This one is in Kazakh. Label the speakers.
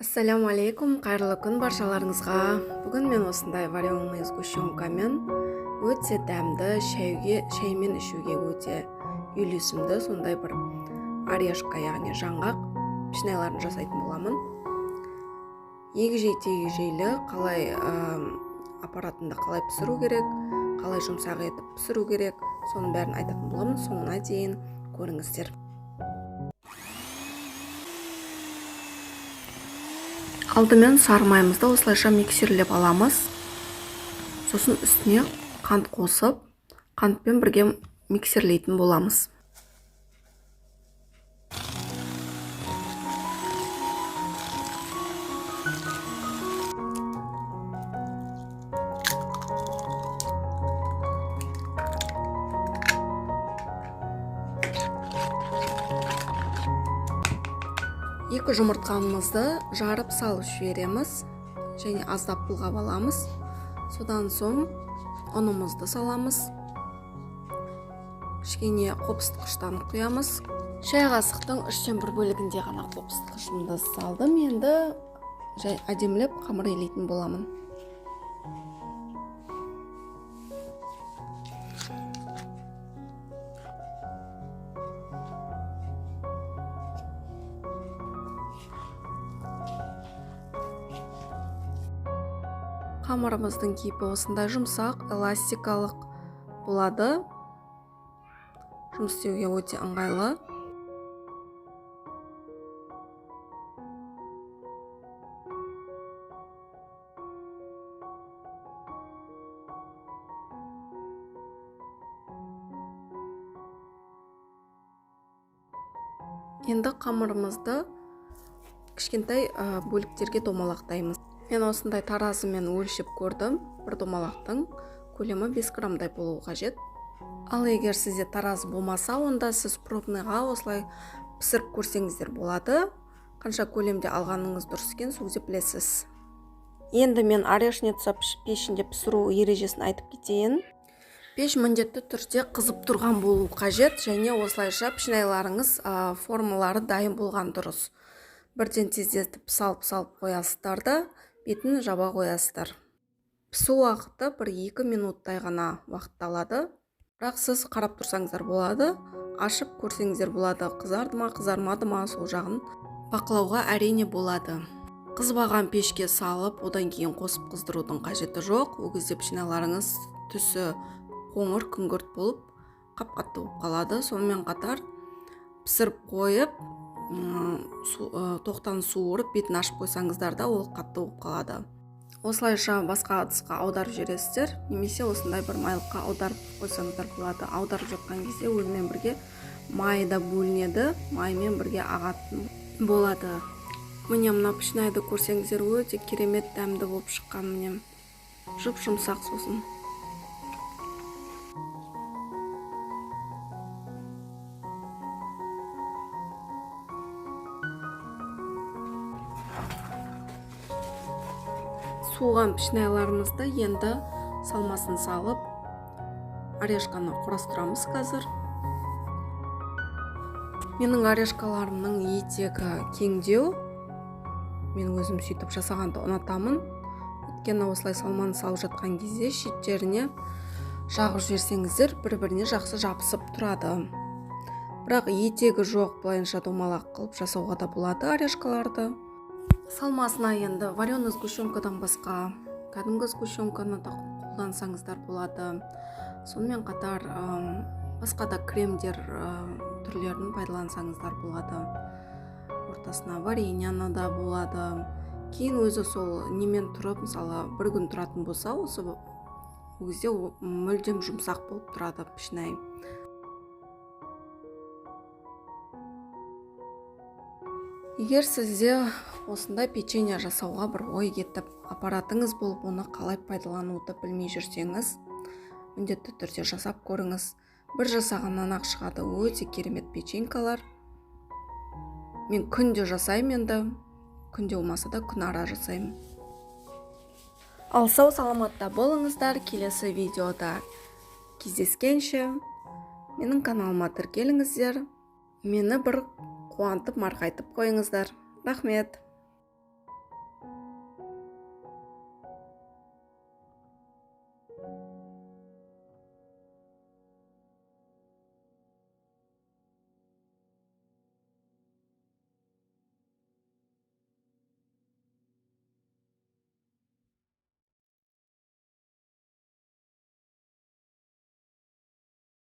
Speaker 1: Ассалаумағалейкум, қайырлы күн баршаларыңызға. Бүгін мен осындай вареный сгущенкамен өте дәмді шаймен ішуге өте үйлесімді сондай бір орешка, яғни жаңғақ пішінайларын жасайтын боламын. Егжей-тегжейлі қалай аппаратында қалай пісіру керек, қалай жұмсақ етіп пісіру керек, соның бәрін айтатын боламын. Соңына дейін көріңіздер. Алдымен сары майымызды осылайша миксерлеп аламыз. Сосын үстіне қант қосып, қантпен бірге миксерлейтін боламыз. Екі жұмыртқамызды жарып салып жібереміз және аздап бұлғап аламыз. Содан соң ұнымызды саламыз. Кішкене қопсытқыштан құямыз. Шай қасықтың 1/3 бөлігінде ғана қопсытқышымды салдым. Енді жай әдемілеп қамыр илейтін боламын. Қамырымыздың кейпі осындай жұмсақ, эластикалық болады. Жұмыс істеуге өте ыңғайлы. Енді қамырымызды кішкентай бөліктерге домалақтаймыз. Мен осындай таразымен өлшеп көрдім. Бір домалақтың көлемі 5 граммдай болуы қажет. Ал егер сізде таразы болмаса, онда сіз пробныйға осылай пісіріп көрсеңіздер болады. Қанша көлемде алғаныңыз дұрыс екен, сол кезде білесіз. Енді мен орешница пешінде пісіру ережесін айтып кетейін. Пеш міндетті түрде қызып тұрған болуы қажет және осылайша пішінайларыңыз, формалары дайын болған дұрыс. Бірден тездетіп салып-салып қоясыздар да, бетін жаба қоясыздар. Пісу уақыты 1-2 минуттай ғана уақыт алады. Бірақ сіз қарап тұрсаңыздар болады, ашып көрсеңіздер болады, қызарды ма, қызармады ма, сол жағын бақылауға әрине болады. Қызбаған пешке салып, одан кейін қосып қыздырудың қажеті жоқ. Ол кезде пішіналарыңыз түсі қоңыр күңгірт болып, қап-қатты болып қалады. Сонымен қатар пісіріп қойып, тоқтан суырып, бетін ашып қойсаңыздар да ол қатты болып қалады. Осылайша басқа ыдысқа аударып жібересіздер, немесе осындай бір майлыққа аударып қойсаңыздар болады. Аударып жатқан кезде өзімен бірге майы да бөлінеді, маймен бірге ағатын болады. Міне мына пішінайды көрсеңіздер, өте керемет дәмді болып шыққан, міне жұп-жұмсақ сосын. Суыған пішінайларымызды енді салмасын салып, орешканы құрастырамыз қазір. Менің орешкаларымның етегі кеңдеу. Мен өзім сөйтіп жасағанды ұнатамын. Өйткені осылай салманы салып жатқан кезде шеттеріне жағып жіберсеңіздер, бір-біріне жақсы жабысып тұрады. Бірақ етегі жоқ, былайынша домалақ қылып жасауға да болады орешкаларды. Салмасына енді вареный сгущенкадан басқа кәдімгі сгущенканы да қолдансаңыздар болады. Сонымен қатар, басқа да кремдер, түрлерін пайдалансаңыздар болады. Ортасына вареньяны да болады. Кейін өзі сол немен тұрып, мысалы, бір күн тұратын болса, осы ол кезде мүлдем жұмсақ болып тұрады пішінай. Егер сізде осындай печенье жасауға бір ой кетіп, аппаратыңыз болып, оны қалай пайдалануды білмей жүрсеңіз, міндетті түрде жасап көріңіз. Бір жасағаннан ақ шығады өте керемет печенькалар. Мен күнде жасаймын енді, күнде болмаса да күн ара жасаймын. Ал сау саламатта болыңыздар, келесі видеода кездескенше менің каналыма тіркеліңіздер, мені бір қуантып марқайтып қойыңыздар. Рахмет.